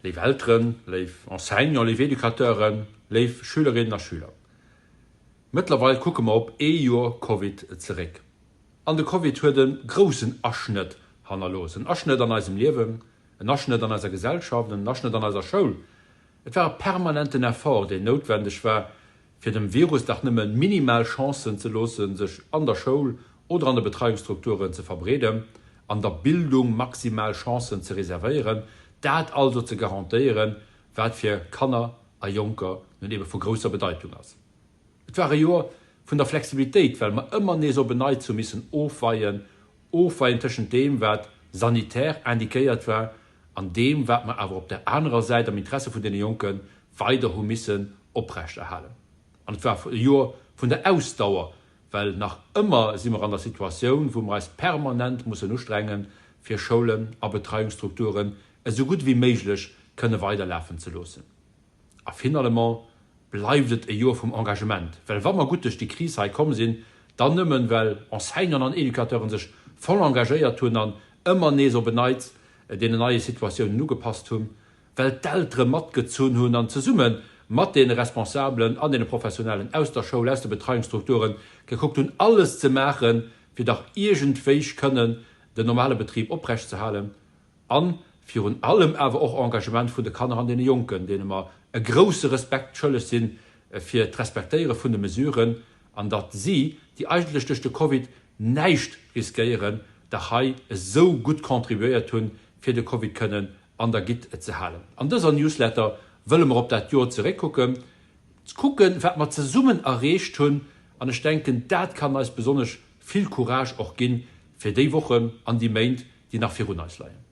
Léif Elteren, léif Enseignants, léif Educateuren, léif Schülerinnen a Schüler. Mëttlerweil kucke mer op ee Joer Covid zeréck. An de Covid huet e groussen Aschnëtt hannerlooss. En Aschnëtt an eisem Liewen, en Aschnëtt an eiser Gesellschaft, en Aschnëtt an eiser Schoul. Et war e permanenten Effort, deen noutwendeg war, fir dem Virus dach nëmme minimal Chancen ze loossen, sech an der Schoul oder an de Betreiungsstrukturen ze verbreeden, an der Bildung maximal Chancen ze reservéieren, dat also ze garantéieren, wat fir Kanner a Jonker nun ebe vu grousser Bedeitung ass. Et war e Joer vun der Flexibilitéit, well mer ëmmer nees op en Neits hu missen ofweien, ofweien tëschent deem, wat sanitär indiquéiert war, an deem, wat mer awer op där anerer Säit am Interesse vun deene Jonke weider hu missen oprechterhalen. An et war e Joer vun der Ausdauer, well nach ëmmer si mer an der Situatioun, wou mer eis permanent mussen ustrengen, fir Schoulen a Betreiungsstrukturen esou gutt ewéi méiglech kënne weiderlafen ze loossen. A finalement bleift et e Joer vum Engagement, well wa mer gutt duerch déi Kris hei komm sinn, dann nëmmen, well Enseignanten an Educateuren sech voll engagéiert hunn an ëmmer nees op en Neits deenen neie Situatiounen ugepasst hunn, well d'Eltere matgezunn hunn an zesumme mat deene Responsabelen an deene Professionellen aus der Schoul, aus de Betreiungsstrukturen gekuckt hunn, alles ze maachen, fir dach iergendwéi kënnen den normale Betrib oprechtzehalen. A virun allem awer och Engagement vun de Kanner an deene Jonken, deene mer e grouse Respekt schëlleg sinn, fir d'Respektéiere vun de Mesuren, an datt si, déi eigentlech duerch de Covid näischt riskéieren, dach hei esou gutt contribuéiert hunn, fir de Covid kënnen an der Gitt ze halen. An dëser Newsletter wëlle mer op dat Joer zeréckkucken, kucken, wat mer zesummen erreecht hunn, an ech denken, dat kann eis besonnesch vill Courage och ginn, fir déi Wochen an déi Méint, déi nach virun eis leien.